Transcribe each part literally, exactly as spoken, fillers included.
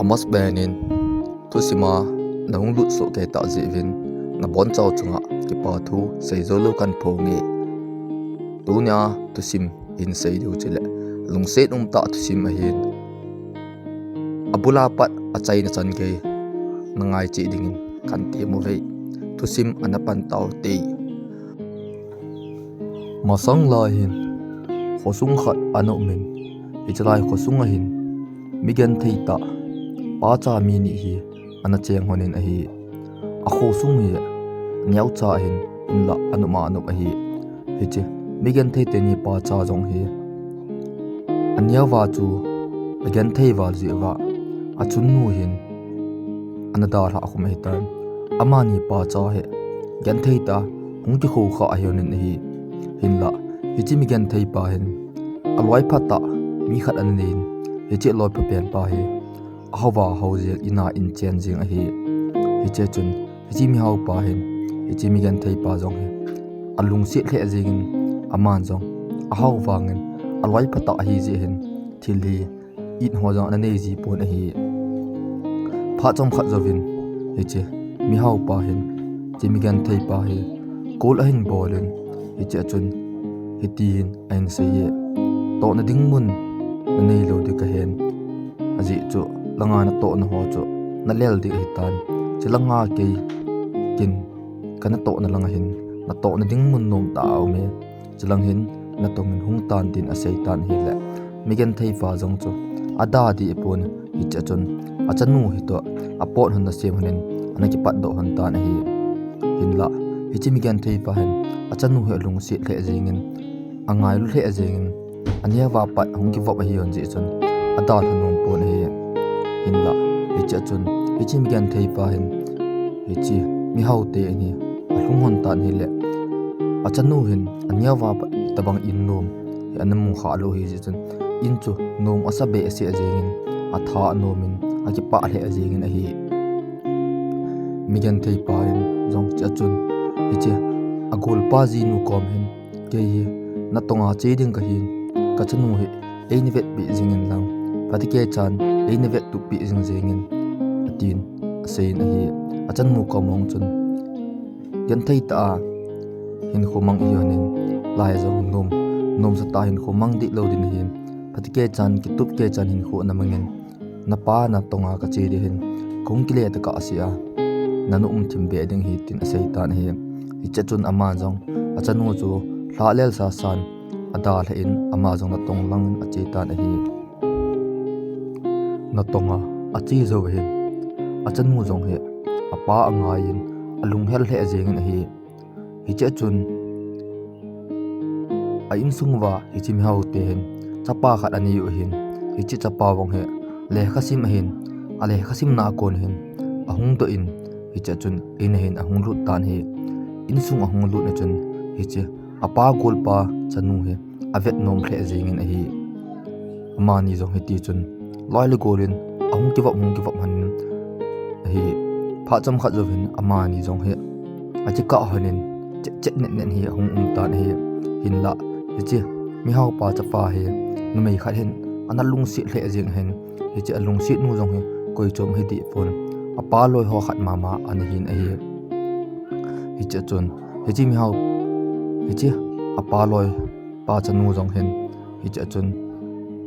Mosbenin thusima nahung lut soh kei tah jeh uvin nabonchauva chunga kipa thu seijou lou kahin phonge. Tunia thusim hin seidiu chule lungset umtah thusim ahin, abula pat achaina chan gei nangai cheh dingin kahin temuve. Thusim ana pan taute. Masang lai hin khosung khat ana umin, hichelai khosung ahin migenthei tah pacha mi ni hi ana cheng lhonin ahi. Akhosung hi aneocha ahin, hinlah anop ma anop ahi. Hiche migenthei teni pacha jong hi aneova chu agenthei val jeh uva achunnu hin ana dalhah khum ahitan. Amani pacha hi genthei tah hung kikhoukhah ahi lhonin ahi. Hinlah hiche migenthei pa hin aloiphatah mi khat ana neiyin, hiche aloiphapen pa hi ahao va hao jeng, ina in chen jeng ahi. Hiche chun hiche mihao pa hin hiche migenthei pa jong hi alungset lheh jengin, aman jong ahao vangin aloiphatah ahi jeh hin thil hi it ho jong ana nei ji pon ahi. Phat chomkhat jouvin hiche mihao pa hin hiche migenthei pa hi call ahin bolin, hichea chun hitin ahin seiye, tohna ding mun nanei lou ding kahen, ajeh chu langa natohna ho chu nalel ding ahitan, chulanga kei kin kanatohna langa hin natohna ding mun nomtah aume, chulang hin natongin hungtan tin aseitan ahile, migenthei pa jong chu ada deh pon, hichea chun achanu hitoh apot lhon nasem lhonin ana kipatdoh lhon tan ahi. Hinlah hiche migenthei pa hin achanu hi alungset lheh jengin, angailu lheh jengin, aneova pat hung kivop ahi lhon jeh chun adalha nom pon ahi. Hinlah hichea chun hiche migenthei pa hin hiche mihaote in hi alhung lhon tan ahile, achanu hin aneova pat itobang in nom hi ana mukhah lou ahi jeh chun, in chu nom asa behseh jengin, atha anomin, akipah lheh jengin ahi. Migenthei pa hin jong hichea chun hiche agolpa jinu kom hin, kei hi natonga che ding kahin, kachanu hi eina vetpeh jingin lang, phatecha chan eina vettuppeh jing jengin, atin aseiyin ahi. Achanu kom jong chun genthei tah a hinkho mang ihi lhonin, lai jong nom, nomsatah a hinkho mang deh lou ding ahin, phatecha chan, kitupcha chan hinkho namangin, napa natonga kache ding ahin, kahung kile tokah sea nana umthim be ding ahi tin aseitan ahi. Hichea chun aman jong achanu chu lhahlel sasan adalhan, ama jong natong langin achetan ahi. Natonga ache jou hin achanu jong hi apa angaiyin, alunghel lheh jengin ahi. Hichea chun a insung uva hiche mihaote hin chapa khat anei u ahin, hiche chapa jong hi lekha sim ahin, alekha simna a kon hin ahung doh in, hichea chun in a hin ahung lut tan ahi. Insung ahung lutna chun hiche apa golpa chanu hi avet nom lheh jengin ahi. Amani jong hitichun loi le golin ahung kivop, hung kivop lhonin ahi. Phat chomkhat jouvin amani jong hi akikah lhonin, chetchet netnet hi ahung umtan ahi. Hinlah hiche mihaopa chapa hi numei khat hin ana lungset lheh jeng ahin, hiche alungsetnu jong hi koi chom hideh pon, apa loi ho khat mama ana hin ahi. Hichea chun hiche mihao, hiche apa loipa chanu jong hin hichea chun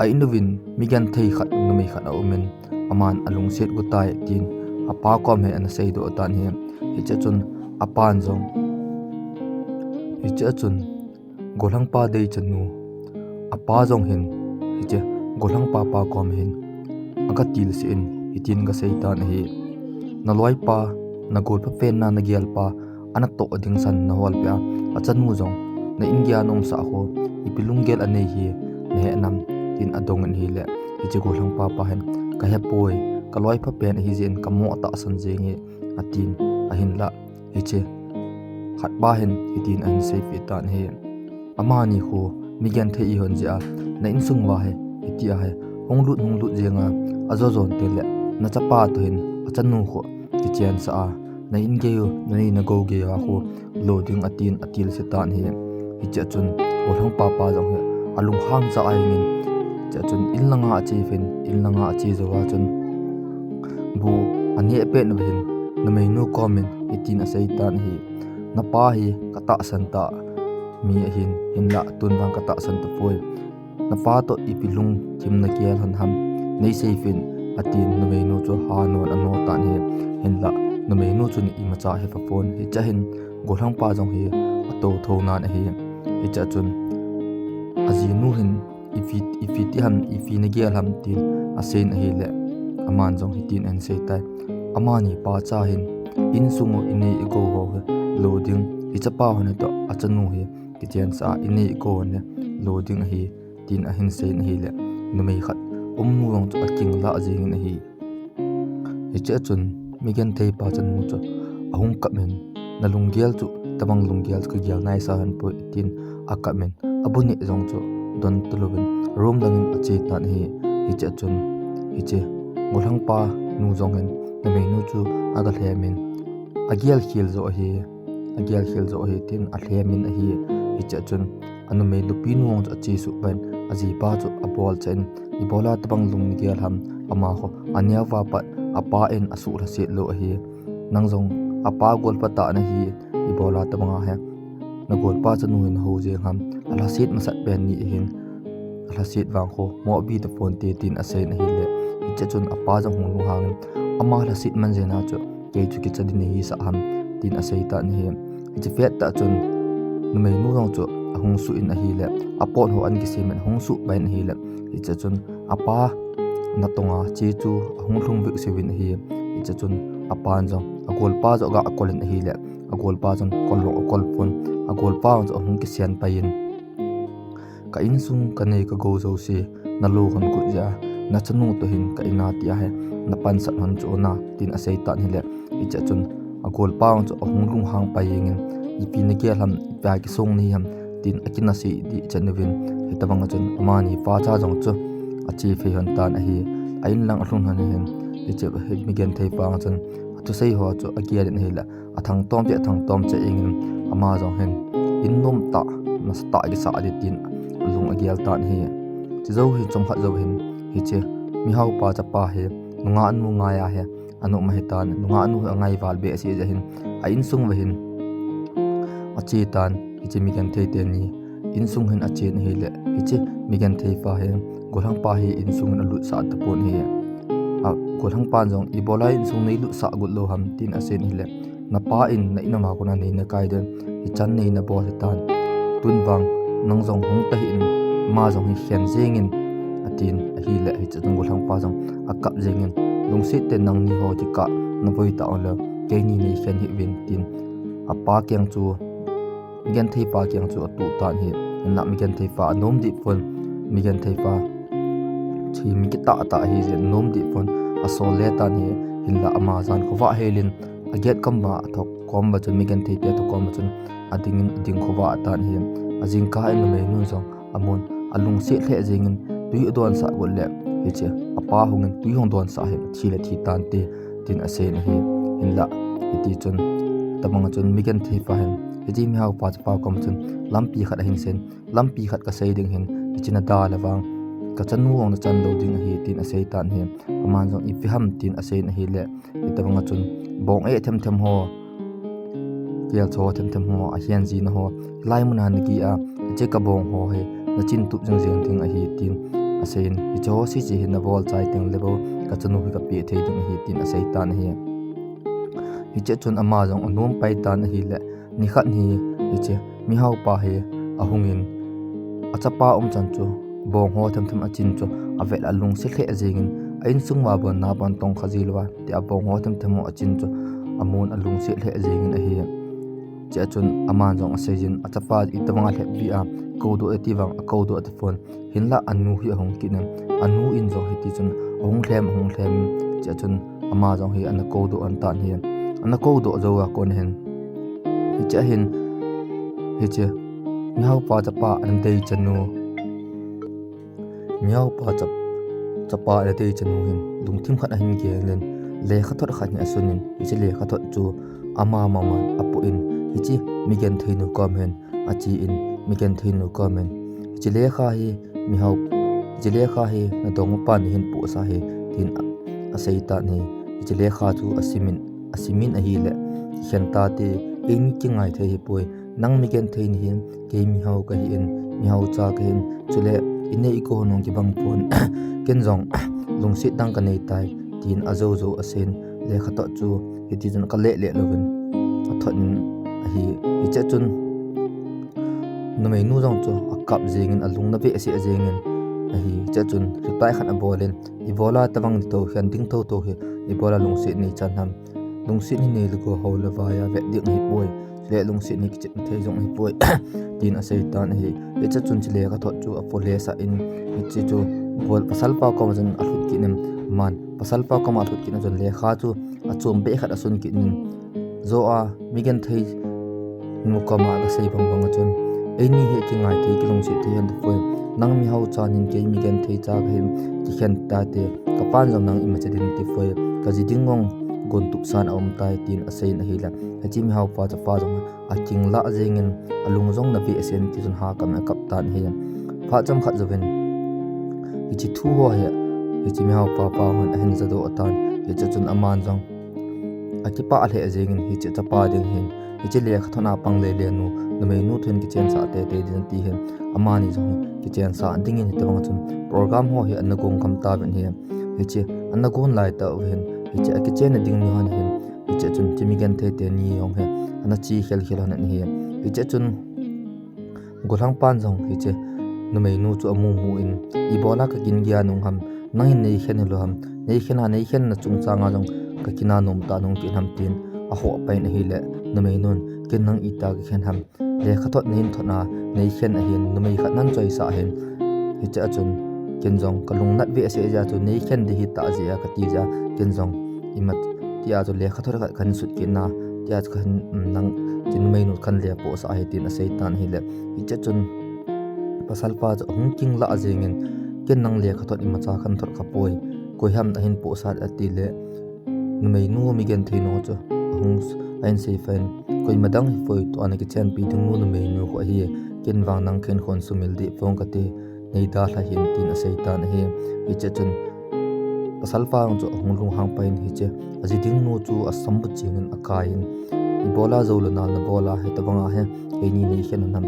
a-in uvin migenthei khat, numei khat aumin, aman alungset got tai tin apa kom hin ana seidoh tan ahi. Hichea chun apan jong, hichea chun golhangpa deichanu, apa jong hin hiche golhangpa pa kom hin aga tilse in hitin aga seitan ahi. Naloipa, nagolpha penna nagelpa anatoh ding san naholpeh a, achanu jong na-in geiya naumsah khu ipi lunggel anei hi nahe nam, tin adongin ahile, hiche golhangpa pa hin, kahepoi, kaloipha pen ahijeh in kamoh tahsan jenge, atin. Ahinlah hiche khatpa hin hitin ahin seipeh tan ahi. Amani khu migenthei ihon jeh a na-insung uva hi hitia hi hung lut hung lut jenga ajo jon tengle, nachapa toh hin achanu khu kichensah a, na-in geiyu, nanei nagou geiya khu lo ding, atin atilse tan ahi. Hichea chun golhangpa pa jong hi alunghang jeh a ahingin, hichea chun in langa ache uvin, in langa ache jouva chun bu aneh pet uva hin numeinu komin hitin asei tan ahi. Napa hi katahsan tah mi ahin, hinlah tun vang katahsan tapoi. Napa toh ipi lungthim nagel hon ham, neisei uvin, atin numeinu chu hanon ano tan ahi. Hinlah numeinu chun imacha hepha pon. Hichea hin gollhangpa jong hi atou thou nan ahi. Hichea chun ajinu hin ipi, ipi ti ham, ipi nagel ham tin aseiyin ahile, aman jong hitin ahin seitai. Amani pacha hin, insung u inei igou ho hi lo ding, ichapa hon toh achanu hi kichensah a inei igou hon hi lo ding ahi, tin ahin seiyin ahile, numei khat umnu jong chu akinglah jengin ahi. Hichea chun migentheipa chanu chu ahung kapin, nalunggel chu, tabang lunggel chu kagel naisah hon poi, tin akapin, abu neh jong chu don talouvin room langin ache tan ahi. Hichea chun hiche gollhangpa nu jong hin numeinu chu aga lhemin, agel khel jo ahi, agel khel jo ahi, tin alhemin ahi. Hichea chun anumei nupinu jong chu achesuh pan, ajipa chu abolchahin, ibola tabang lung nagel ham, amaho aneo va pat apa in asuh lhaset lou ahi. Nang jong apa golpa tah nahi, ibola tabanga hi nagolpa chanu hin nahou jeng ham, alhaset masat pen ni ahin, alhaset vang khu mobi tapon te, tin aseiyin ahile, hichea chun apa jong hung lunghangin, ama lhaset man jeh a chu kei chu kicha ding nahisah ham, tin asei tan ahi. Hiche phat tah chun numeinu jong chu ahung suh in ahile, apot ho ahin kisemin ahung suh pai in ahile, hichea chun apa natonga che chu ahung lhung vek seuvin ahi. Hichea chun apan jong agolpa jong aga kolin ahile, agolpa jong kol jong akol pon, agolpa jong chu ahung kisen paiyin, ka insung kanei kagou jouse nalo hon got jeh a, nachanu toh hin ka in a tia hi napansat hon chu na, tin asei tan ahile, hichea chun agolpa jong chu ahung lunghang pai jengin, ipi nagel ham, ipi a kisong nahi ham, tin akinasei dehchet uvin, hitabang a chun amani pacha jong chu ache phei hon tan ahi. A in lang alhun hon ahin, hiche hi migentheipa chun athusei ho chu agelin ahile, athangtom cheh, athangtom cheh jengin, ama jong hin in nom tah, nasatah kisah ding tin alung agel tan ahi. Chujou hin chomkhat jou hin, hiche mihaopa chapa hi nungah nu ngai a hi anom ahitan, nungah nu hi angai val behseh jeh hin, a insung uva hin ache tan, hiche migenthei teni insung hin achen ahile, hiche migentheipa hin gollhangpa hi insung hin alutsah tapon ahi. A, gollhangpan jong, ibola insung neilutsah got lou ham, tin aseiyin ahile, napa in na in ama kona nei nakai den, hichan nei nabol hitan, tun vang nang jong hung tahih in, ama jong hi khen jengin, atin ahile, hichea chun gollhangpa jong akap jengin, lungset tah in nangni ho kikah navoi tah uleh, keini neikhen hih uvin, tin apa keng chu, migentheipa keng chu atuh tan ahi. Hinlah migentheipa anom deh pon, migentheipa chu mi kitah tah ahijeh in anom deh pon, asol le tan ahi. Hinlah ama jan khovah helin, agate kom uva athah kom uva chun, migenthei te athah kom uva chun adingin, ading khovah tan ahi. Ajingkah in numeinu jong amun, alungset lheh jengin, tui adonsah got le, hiche apa hungin tui hung donsah hin athi le thi tante, tin aseiyin ahi. Hinlah hiti chun, tabang a chun migentheipa hin hiche mihaopa chapa kom chun lampi khat ahin seiyin, lampi khat kasei ding ahin, hiche nadal le vang kachanu jong nachan lou ding ahi, tin asei tan ahi. Aman jong ipi ham, tin aseiyin ahile, hitabang a chun bong eh themthem ho, kelcha ho themthem ho, ahen jina ho, hilai muna nageh a, hiche kabong ho hi nachin tup jing jeng ding ahi, tin aseiyin, hiche ho sese hi nabol chai teng le bou, kachanu hi kapeh thei ding ahi, tin asei tan ahi. Hichea chun ama jong anom pai tan ahile, nikhat hi hiche mihaopa hi ahungin, achapa umchan chu bong ho themthem achin chu avet a alungset lheh jengin, a insung uva bon nabon tongkha jilouva, tia bong ho themthem ho achin chu amun alungset lheh jengin ahi. Chea chun aman jong aseijin, achapa itobanga lhep vi a, koudoh e ti vang akoudoh tapon. Hinlah anu hi ahung kit in, anu in jong hiti chun ahung lhem, ahung lhem. Chea chun ama jong hi ana koudoh an tan hi, ana koudoh jou a kon hin, hichea hin, hiche mihaopa chapa ana dei chanu, mihaopa chap, chapa ana dei chanu hin lungthim khat ahin gelin, lekhathot khat hi asunin, hiche lekhathot chu ama mama apoh in, hiche migentheinu kom hin achen, migentheinu kom hin, hiche lekha hi mihao, hiche lekha hi nadongmapa nahin pohsah ahi, tin a, asei tan ahi. hiche lekha chu asimin, asimin ahile, kikhen tate, eini kingai thei hipoi, nang migenthei nahin, kei mihao kahin, mihao cha kahin, chule inei ikho nung kibang pon, ken jong lungset dang kanei tai, tin ajou jou asen, lekhathot chu hiti chun kaleh leh louvin athot in ahi. Hiche chun numeinu jong chu akap jengin, alung na behseh jengin ahi. Hiche chun reply khat abolin, ibola tobang ding thotho hi, ibola lungset nei chan ham, lungset hi nei le go ho le vaiya vet ding hipoi, chule lungset hi kichep thei jong hipoi, tin aseitan ahi. Hiche chun chule lekhathot chu apolasah in, hiche chu bol pasalpa koma chun alhut kit in, aman pasalpa koma alhut kit in chun lekha chu achom beh khat asun kit in, jo a migenthei nu koma kasei bang bang a chun, eini hi kingai thei, kilungset thei hen tipoi, nang mihao cha nahin, kei migenthei cha kahin, kikhen tate, kapan jong nang imacha ding tipoi, kaji ding jong gontup san aum tai, tin aseiyin ahile, hiche mihaopa chapa jong akinglah jengin, alung jong na behseh in, hichun hakam in akap tan ahi. Phat chomkhat jouvin hiche thu ho hi hiche mihaopa pa hon ahin jadoh tan, hiche chun aman jong akipah lheh jengin, hiche chapa ding hin, hiche lekhathot a pang lele nu, numeinu thu hin kichensah teitei ding ti hin, amani jong kichensah dingin hitobang chun program ho hi ana gong gam tauvin ahi. Hiche ana gon lai tah uvin, hiche akichenna ding ni hon hin, hiche chun hiche migenthei teni jong hi ana che khel khel hon ahi. Hiche chun golhangpan jong hiche numeinu chu amu mu in, ibola kagin geiya nung ham, nangin neikhen hilou ham, neikhen a, neikhenna chungchanga jong kakina nom tah nung kit ham, tin ahoh pai in ahile, numeinun, ken nang ita kakhen ham, lekhathot nahin thot a, neikhen ahin, numei khat nahin choisah ahin, hiche a chun ken jong kalung nat behseh jeh a chu neikhen ding hitah jeh a kati jeh a, ken jong imacha tia chu lekhathot khat kahin sut kit na, tia chu kahin, um, nang, hiche numeinu kahin lepohsah ahi, tin aseitan ahile, hiche chun pasalpa chu ahung kinglah jengin, ken nang lekhathot imacha kahin thot khapoi, koi ham nahin pohsah atile, numeinu migenthei nu chu ahung s-, ahin seiphat in, koima dang hipoi, tua nakichenpi ding nu numeinu khu ahi, ken vang nang khenkhon sumil deh pong kati, neidalha hih in, tin aseitan ahi. Hiche chun pasalpa jong chu ahung lunghang pai in, hiche aji ding nu chu asambut jengin akai in, ibola jou lou nal nabol a, hitobanga hi keini neikhen u ham,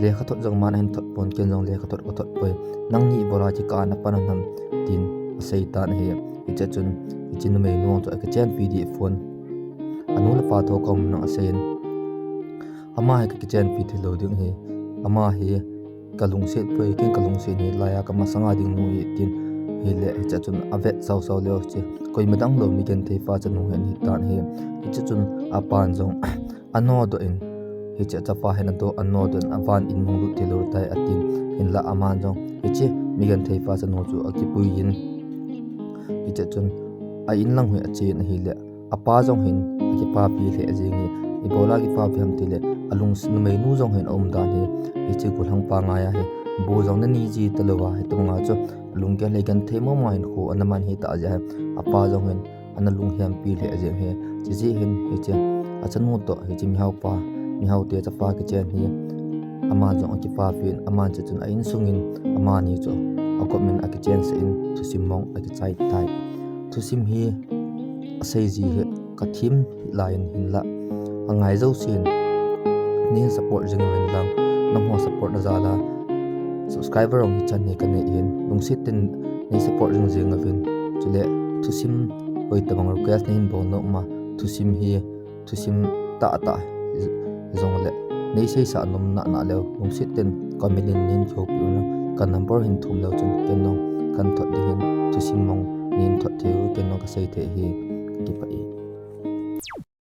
lekhathot jong aman ahin thot pon, ken jong lekhathot kathot poi, nangni ibola kikah a napan u ham, tin aseitan ahi. Hiche chun hiche numeinu chu akichenpi deh pon, anu le apa tho kaum nung aseiyin, ama hi kakichenpi theilou ding ahi, ama hi kalungset poi, ken kalungset hi laiya kamasanga ding nu ahi, tin ahile, hiche chun avet sao sao leu chu koima dang lou migenthei pa chanu ahin hitan ahi. Hiche chun apan jong anodoh in, hiche achapa hin adoh, anodoh in, avan in nung lut theilou tai atin, hinla aman jong hiche migenthei pa chanu chu akipuiyin, hiche chun a-in lang hi achen ahile, apa jong hin akipapi lheh jengin, ibola kipapi ham tile, alung, numeinu jong hin aumdan hi hiche golhangpa ngaiya hi, bu jong nanei ji talouva, hitobanga chu alunggel hi genthei mama hinkho ana man hitah jeh a hi, apa jong hin ana lunghempi lheh jeng ahi. Chujeh hin hiche achanu toh hiche mihaopa, mihaote chapa kichen hi aman jong akipapin, aman hiche chun a-insungin amani chu agopin akichensah in, thusim mong akichai tai. Thusim hi aseiji hi kathem hilai in, hinla angai jousen neihin support jing uvin lang, nangho support na jal a subscriber jong hichan hi kanei ahin, lungset in nei support jing jeng uvin, chule thusim koitobang request neihin bol nom a, thusim hi thusim tahtah jongle neiseisah nom nahnah leu, lungset in comment in neihin kihoupi uvin lang, ka number hin thum leu chun ken jong kahin thot ding ahin, thusim mong neihin thot thei u, ken jong kasei thei ahi. Kakipah e.